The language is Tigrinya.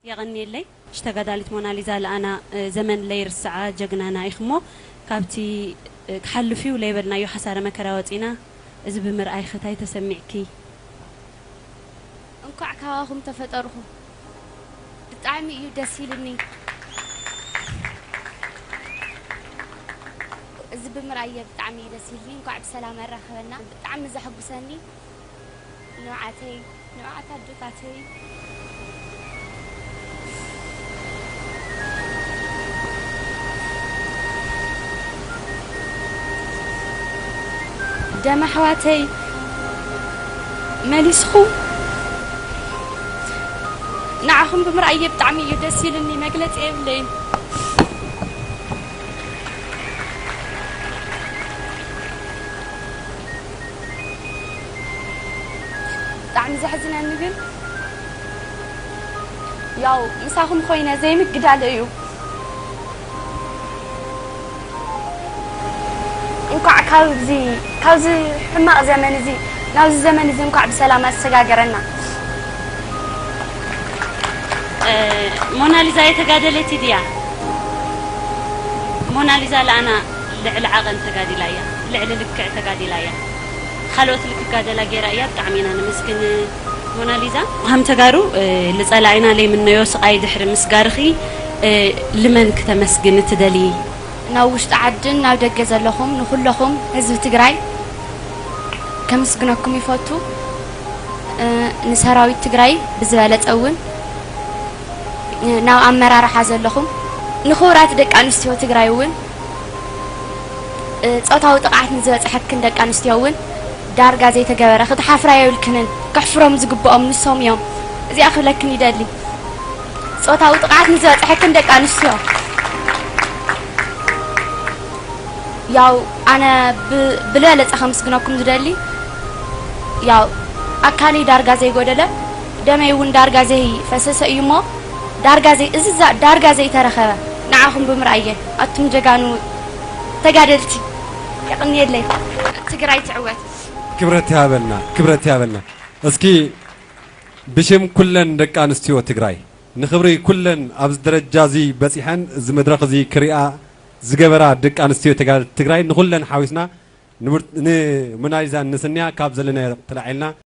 የቐንየለይ። እሺ፣ ተጋዳሊት ሞናሊዛ ለኣና፣ እ፣ ዘመን ለይርስዓ ጀግናና ኢኽሞ፣ ካብቲ፣ እ፣ ክሓልፍ እዩ ለይበልናዮ ሓሳረ መከራ ወፂና፣ እዚ ብምርኣይኺ እንታይ ተሰሚዕኪ? እንኳዕ ካባኹም ተፈጠርኹ። ብጣዕሚ እዩ ደስ ኢልኒ። እዚ ብምርኣየ ብጣዕሚ እዩ ደስ ኢልኒ። እንኳዕ ብሰላም ኣራኸበና። ብጣዕሚ ዘሐጉሰኒ። ንብዓተይ፣ ንብዓት ኣዶታተይ። ደም ኣሕዋተይ መሊስኹም ንዓኹም ብምርኣየ ብጣዕሚ እዩ ደስ ኢልኒ፣ መግለጺ የብለይን። ብጣዕሚ ዘሕዝነኒ ግን ያው ምሳኹም ኮይነ ዘይምግዳለ እዩ። እንኳዕ ካብዚ ካብዚ ሕማቕ ዘመን እዚ ናብዚ ዘመን እዚ እንኳዕ ብሰላም ኣሰጋገረና። እ፣ ሞናሊዛ የተጋደለቲ ድያ? ሞናሊዛ ለኣና ልዕሊ ዓቐን ተጋዲላ እያ፣ ልዕሊ ልክዕ ተጋዲላ እያ። ካልኦት ልክጋደላ ገይራ እያ። ብጣዕሚ ኢና ነመስግን ሞናሊዛ። ሃም ተጋሩ፣ እ፣ ልጸላኢና ለይምነዮ ስቓይ ድሕሪ ምስጋርኺ፣ እ፣ ልመን ክተመስግን ትደሊ? ናብ ውሽጢ ዓድን ናብ ደገ ዘለኹም ንኹለኹም ህዝቢ ትግራይ ከመስግነኩም ይፈቱ። እ፣ ንሰራዊት ትግራይ ብዝበለጸ እውን፣ እ፣ ናብ ኣመራርሓ ዘለኹም ንኽቡራት ደቂ ኣንስትዮ ትግራይ እውን፣ እ፣ ጾታዊ ጥቕዓት ንዝበጽሐክን ደቂ ኣንስትዮ እውን ዳርጋ ዘይተገበረ ክትሓፍራ የብልክንን። ከሕፍሮም ዝግብኦም ንሶም እዮም። እዚኣ ክብለክን ይደሊ። ጾታዊ ጥቕዓት ንዝበጽሐክን ደቂ ኣንስትዮ ያው ኣነ ብ-፣ ብዝበለጸ ከምስግነኩም ዝደሊ ያው ኣካለይ ዳርጋ ዘይጎደለ ደመይ እውን ዳርጋ ዘይፈሰሰ እዩ እሞ ዳርጋ ዘይ-፣ እዚ ዛ-፣ ዳርጋ ዘይተረኸበ ንዓኹም ብምርኣየ ኣቱም ጀጋኑ ተጋደልቲ የቕንየለይ። ትግራይ ትዕወት። ክብረት ያበልና፣ ክብረት ያበልና። እስኪ ብሽም ኩለን ደቂ ኣንስትዮ ትግራይ ንኽብሪ ኩለን ኣብዚ ደረጃ እዚ በፂሐን እዚ መድረኽ እዚ ክሪኣ ዝገበራ ደቂ ኣንስትዮ ተጋ-፣ ትግራይ ንኹለን ሓዊስና ንምር-፣ ንሞናሊዛን ንስንያ ካብ ዘለናዮ ተላዒልና